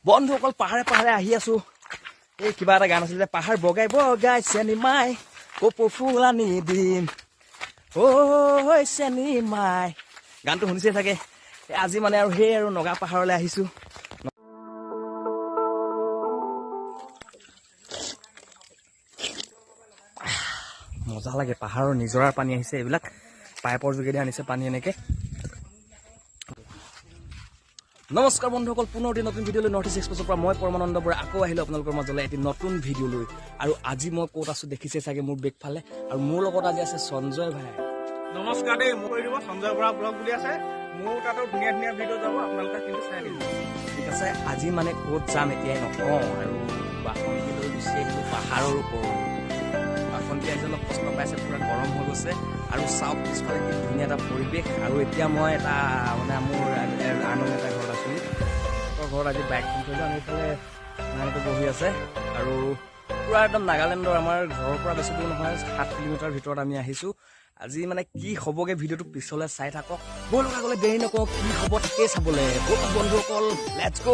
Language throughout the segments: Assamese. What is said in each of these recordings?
বন্ধুসকল, পাহাৰে পাহাৰে আহি আছো। এই কিবা এটা গান আছিল যে, পাহাৰ বগাই বগাই চেনিমাই কপৌ ফুল আনি দিম ঐ চেনিমাই, গানটো শুনিছে চাগে। আজি মানে আৰু সেই আৰু নগা পাহাৰলৈ আহিছো। মজা লাগে, পাহাৰৰ নিজৰাৰ পানী আহিছে, এইবিলাক পাইপৰ যোগেদি আনিছে পানী এনেকে। নমস্কাৰ বন্ধুসকল, পুনৰ এটি নতুন ভিডিঅ' লৈ নৰ্থ ইষ্ট এক্সপ্ৰেছৰ পৰা মই পৰমানন্দ বৰা আকৌ আহিলোঁ আপোনালোকৰ মাজলৈ এটি নতুন ভিডিঅ' লৈ। আৰু আজি মই ক'ত আছোঁ দেখিছে চাগে মোৰ বেগফালে, আৰু মোৰ লগত আজি আছে সঞ্জয় ভাই। নমস্কাৰ দেই, মোৰ দিব সঞ্জয় বৰা ব্লগ বুলি আছে, মোৰ তাতো ধুনীয়া ধুনীয়া ভিডিঅ' যাব, আপোনালোকে কিন্তু চাই দিব। ঠিক আছে, আজি মানে ক'ত যাম এতিয়াই নকওঁ। আৰু বাসন্তী লৈ গুচি আহিলোঁ পাহাৰৰ ওপৰত। বাসন্তী আজি অলপ কষ্ট পাইছে, পূৰা গৰম হৈ গৈছে। আৰু চাওক পিছফালে কি ধুনীয়া এটা পৰিৱেশ। আৰু এতিয়া মই এটা মানে মোৰ আনন্দ এটা ঘৰত আছোঁ, ঘৰত আজি বাইকখন থৈ যাওঁ। এইফালে মানুহটো বহি আছে। আৰু পূৰা একদম নাগালেণ্ডৰ, আমাৰ ঘৰৰ পৰা বেছি দূৰ নহয়, 7 কিলোমিটাৰ ভিতৰত আমি আহিছোঁ। আজি মানে কি হ'বগৈ ভিডিঅ'টো পিছলৈ চাই থাকক। ব'লক আগলৈ দেৰি নকওঁ, কি হ'ব তাকেই চাবলৈ ব'লক বন্ধুসকল, let's গ'।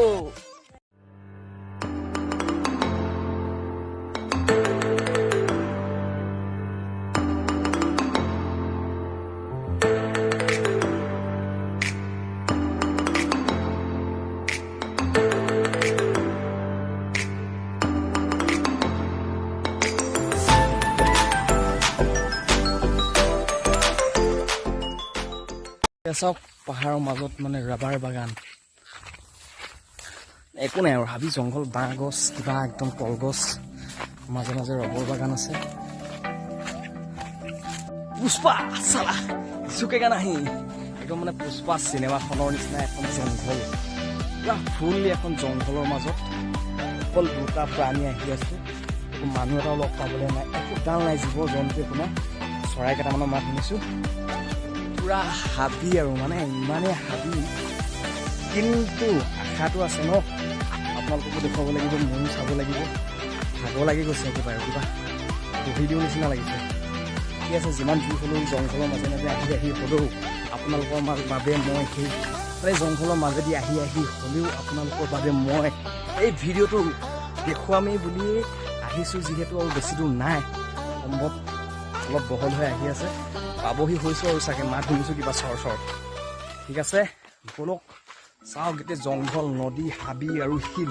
চাওক পাহাৰৰ মাজত মানে ৰাবাৰ বাগান, একো নাই আৰু হাবি জংঘল, বাঁহ গছ, কিবা একদম কলগছ, মাজে মাজে ৰবৰ বাগান আছে। পুষ্পা চালা ঝুকেগা নাহি, একদম মানে পুষ্পা চিনেমাখনৰ নিচিনা এখন জংঘল, পুৰা ফুল এখন জংঘলৰ মাজত অকল দুটা প্ৰাণী আহি আছো। একো মানুহ এটাও লগ পাবলৈ নাই, একো ডাল নাই, জীৱ জন্তু একো নাই। চৰাই কেইটামানৰ মাত শুনিছোঁ। পুৰা হাবি আৰু মানে ইমানেই হাবি, কিন্তু আশাটো আছে ন, আপোনালোককো দেখুৱাব লাগিব, ময়ো চাব লাগিব। ভাগৰ লাগি গৈছে একেবাৰে, কিবা বহি দিওঁ নিচিনা লাগিছে। ঠিক আছে, যিমান দূৰ হ'লেও জংঘলৰ মাজে মাজে আহি আহি হ'লেও আপোনালোকৰ বাবে মই সেই মানে জংঘলৰ মাজেদি আহি আহি হ'লেও আপোনালোকৰ বাবে মই এই ভিডিঅ'টো দেখুৱামেই বুলিয়েই আহিছোঁ। যিহেতু আৰু বেছি দূৰ নাই, সম্ভৱ অলপ বহল হৈ আহি আছে, পাবহি হৈছোঁ আৰু চাগে, মাত শুনিছোঁ কিবা চৰ চৰ। ঠিক আছে ব'লক, চাওক গোটেই জংঘল, নদী, হাবি আৰু শিল,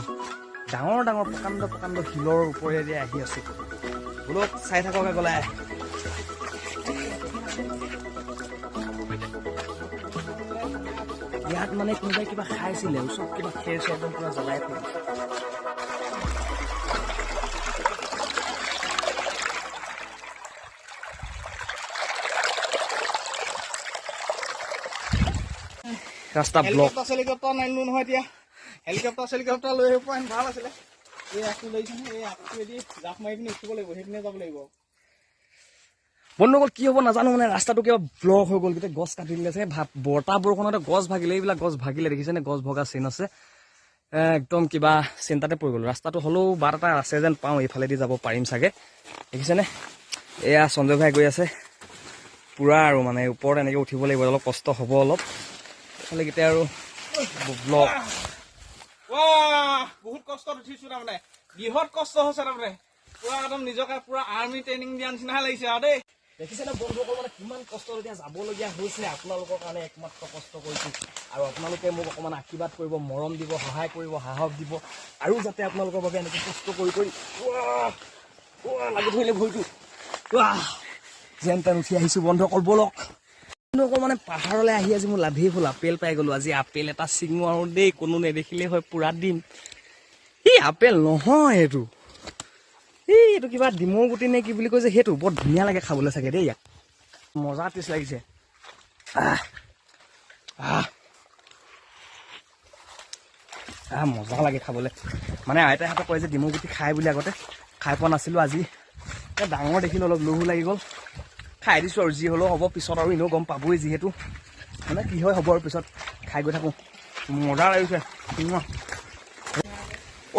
ডাঙৰ ডাঙৰ প্ৰকাণ্ড প্ৰকাণ্ড শিলৰ ওপৰেদি আহি আছোঁ। ব'লক চাই থাকক আগলৈ। ইয়াত মানে কোনোবাই কিবা খাইছিলে, ওচৰত কিবা খেৰ চেৰ একদম পূৰা জ্বলাই থৈ দিছে। ৰাস্তা ব্লক। হেলিকপ্টাৰ নানিলো নহয় এতিয়া, হেলিকপ্টাৰ চেলিকপ্টাৰ লৈ আহিব পৰা ভাল আছিলে। এই আগটো লাগিছে নহয়, এই আগটোৱেদি জাপ মাৰি পিনি উঠিব লাগিব, সেইপিনে যাব লাগিব। বন্ধুসকল কি হ'ব নাজানো, মানে ৰাস্তাটো কিবা ব্লক হৈ গ'ল, গোটেই গছ কাটি দিলে চাগে। বতাহ বৰষুণতে গছ ভাগিলে, এইবিলাক গছ ভাগিলে দেখিছেনে, গছ ভগা চিন আছে। একদম কিবা চিন্তাতে পৰি গ'লো। ৰাস্তাটো হ'লেও বাট এটা আছে যেন পাওঁ, এইফালেদি যাব পাৰিম চাগে। দেখিছেনে, এয়া সঞ্জয় ভাই গৈ আছে পূৰা। আৰু মানে ওপৰত এনেকৈ উঠিব লাগিব, অলপ কষ্ট হ'ব অলপ। এইফালে আৰু ব্লক। বহুত কষ্টত উঠিছো, তাৰমানে বৃহৎ কষ্ট হৈছে, তাৰমানে পুৰা একদম নিজকে পুৰা আৰ্মি ট্ৰেইনিং দিয়া নিচিনা লাগিছে আৰু দেই। দেখিছেনে বন্ধুসকল, মানে কিমান কষ্ট এতিয়া যাবলগীয়া হৈছে আপোনালোকৰ কাৰণে, একমাত্ৰ কষ্ট কৰিছোঁ। আৰু আপোনালোকে মোক অকণমান আশীৰ্বাদ কৰিব, মৰম দিব, সহায় কৰিব, সাহস দিব, আৰু যাতে আপোনালোকৰ বাবে এনেকৈ কষ্ট কৰি কৰি লাগি ধৰিলে ভৰিটো, যেন তেন উঠি আহিছোঁ বন্ধুসকল। ব'লক বন্ধুসকল, মানে পাহাৰলৈ আহি আজি মোৰ লাভেই হ'ল, আপেল পাই গ'লোঁ। আজি আপেল এটা ছিঙো আৰু দেই, কোনো নেদেখিলেই হয়, পূৰা দিম। এই আপেল নহয় এইটো, এই এইটো কিবা ডিমৌ গুটি নে কি বুলি কৈছে সেইটো, বৰ ধুনীয়া লাগে খাবলৈ চাগে দেই। ইয়াত মজা টেষ্ট লাগিছে। আহ আহ আহ মজা লাগে খাবলৈ। মানে আইতাহঁতে কয় যে ডিমৌ গুটি খাই বুলি, আগতে খাই পোৱা নাছিলোঁ, আজি ডাঙৰ দেখিলোঁ অলপ লোভো লাগি গ'ল, খাই দিছোঁ আৰু। যি হ'লেও হ'ব, পিছত আৰু এনেও গম পাবই যিহেতু, মানে কি হয় হ'ব আৰু পিছত খাই গৈ থাকোঁ। মজা লাগিছে।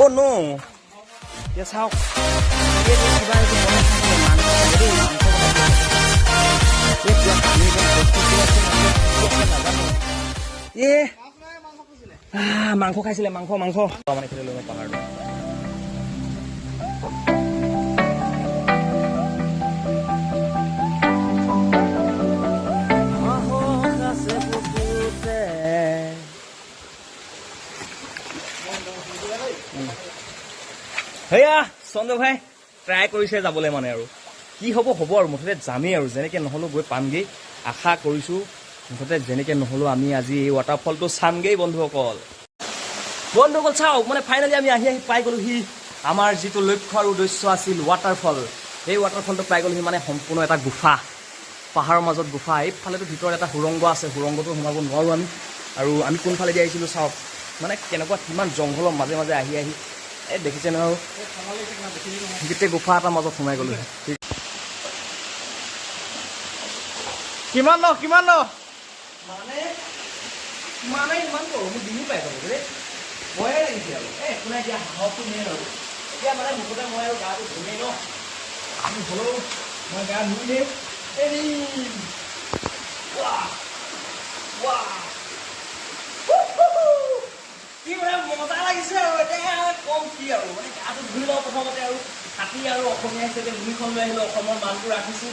অ' ন, এতিয়া চাওক কিবা মাংস খাইছিলে, মাংস মাংস মানে এইফালে লৈ পাহাৰটো। সেয়া সঞ্জয় ভাই ট্ৰাই কৰিছে যাবলৈ, মানে আৰু কি হ'ব হ'ব আৰু, মুঠতে যামেই আৰু, যেনেকৈ নহ'লেও গৈ পামগৈ। আশা কৰিছোঁ মুঠতে যেনেকৈ নহ'লেও আমি আজি এই ৱাটাৰফলটো চামগৈ। বন্ধুসকল বন্ধুসকল চাওক, মানে ফাইনেলি আমি আহি আহি পাই গ'লোহি আমাৰ যিটো লক্ষ্য আৰু উদ্দেশ্য আছিল ৱাটাৰফল। সেই ৱাটাৰফলটো পাই গ'লোহি, মানে সম্পূৰ্ণ এটা গুফা, পাহাৰৰ মাজত গুফা। এইফালেতো ভিতৰত এটা সুৰংগ আছে, সুৰংগটো সোমাব নোৱাৰোঁ আমি। আৰু আমি কোনফালেদি আহিছিলোঁ চাওক, মানে কেনেকুৱা কিমান জংঘলৰ মাজে মাজে আহি আহি এই দেখিছে নহয় আৰু গোটেই গুফা এটাৰ মাজত সোমাই গ'লোঁ। কিমান ন কিমান ন মানে মানে ইমান গৰমো ডিঙি পাই যাব দেই, ভয়ে লাগিছে আৰু। এই একো নাই দিয়া, সাহসটো মেইন আৰু। এতিয়া মানে মুঠতে মই আৰু গাটো ধুমেই ন, আমি হ'লেও মই গা ধুইলেই এৰিম। কি মানে মজা লাগিছে আৰু, এতিয়া কম কি আৰু, মানে গাটো ধুই লওঁ প্ৰথমতে। আৰু হাতী আৰু অসমীয়া হিচাপে লুঙিখন লৈ আহিলোঁ, অসমৰ মানটো ৰাখিছোঁ,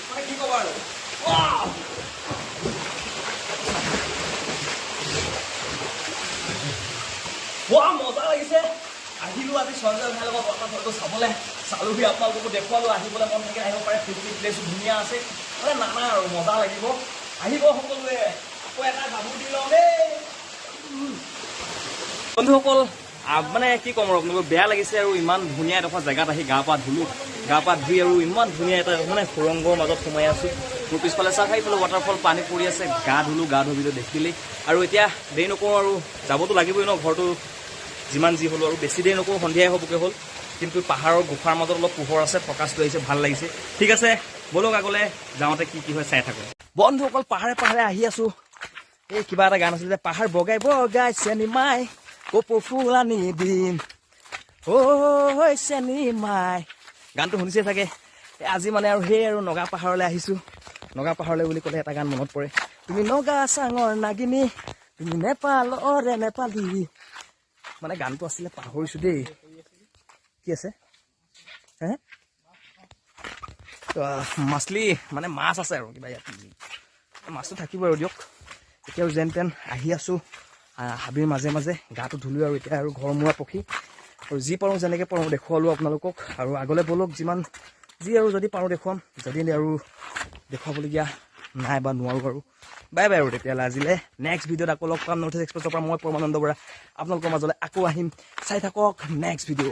মানে কি ক'ব আৰু। মজা লাগিছে। আহিলোঁ আজি সঞ্জয় ভাইৰ লগত ৱাটাৰফলটো চাবলৈ, চালোহি, আপোনালোককো দেখুৱালোঁ। আহিবলৈ মন থাকিলে আহিব পাৰে, পিকনিক প্লেচো ধুনীয়া আছে, মানে নানা আৰু মজা লাগিব। আহিব সকলোৱে, আকৌ এটা গাভৰু দি লওঁ দেই। বন্ধুসকল মানে কি ক'ম আৰু আপোনালোকক, বেয়া লাগিছে আৰু, ইমান ধুনীয়া এডোখৰ জেগাত আহি গা পা ধুলোঁ, গা পা ধুই আৰু ইমান ধুনীয়া এটা মানে সুৰংগৰ মাজত সোমাই আছোঁ। মোৰ পিছফালে চাওক, সেইফালে ৱাটাৰফল পানী পৰি আছে। গা ধুলোঁ, গা ধুই দেখিলেই আৰু। এতিয়া দেৰি নকৰোঁ আৰু, যাবতো লাগিবই ন ঘৰটো, যিমান যি হ'লো আৰু বেছি দেৰি নকৰোঁ, সন্ধিয়াই হ'বগৈ হ'ল। কিন্তু পাহাৰৰ গুফাৰ মাজত অলপ পোহৰ আছে, প্ৰকাশটো আহিছে, ভাল লাগিছে। ঠিক আছে ব'লক আগলৈ যাওঁতে কি কি হয় চাই থাকোঁ। বন্ধুসকল পাহাৰে পাহাৰে আহি আছোঁ। এই কিবা এটা গান আছিল যে, পাহাৰ বগাই বগাই চেনিমাই কপৌ ফুল আনি দিম ঐ চেনিমাই, গানটো শুনিছে চাগে। আজি মানে আৰু সেই আৰু নগা পাহাৰলৈ আহিছোঁ। নগা পাহাৰলৈ বুলি ক'লে এটা গান মনত পৰে, তুমি নগা চাঙৰ নাগিনী, তুমি নেপালৰে নেপালী, মানে গানটো আছিলে পাহৰিছোঁ দেই। কি আছে হে মাছলি, মানে মাছ আছে আৰু কিবা ইয়াত মাছটো থাকিব আৰু দিয়ক। এতিয়াও যেন তেন আহি আছোঁ হাবিৰ মাজে মাজে, গাটো ধুলোঁ আৰু এতিয়া আৰু ঘৰমুৱা পক্ষী আৰু যি পাৰোঁ যেনেকৈ পাৰোঁ দেখুৱালোঁ আপোনালোকক। আৰু আগলৈ ব'লক, যিমান যি আৰু যদি পাৰোঁ দেখুৱাম, যদি আৰু দেখুৱাবলগীয়া নাই বা নোৱাৰোঁ আৰু বাই বাই আৰু তেতিয়াহ'লে আজিলৈ। নেক্সট ভিডিঅ'ত আকৌ লগ পাম। নৰ্থ ইষ্ট এক্সপ্ৰেছৰ পৰা মই পৰমানন্দ বৰা আপোনালোকৰ মাজলৈ আকৌ আহিম। চাই থাকক নেক্সট ভিডিঅ'।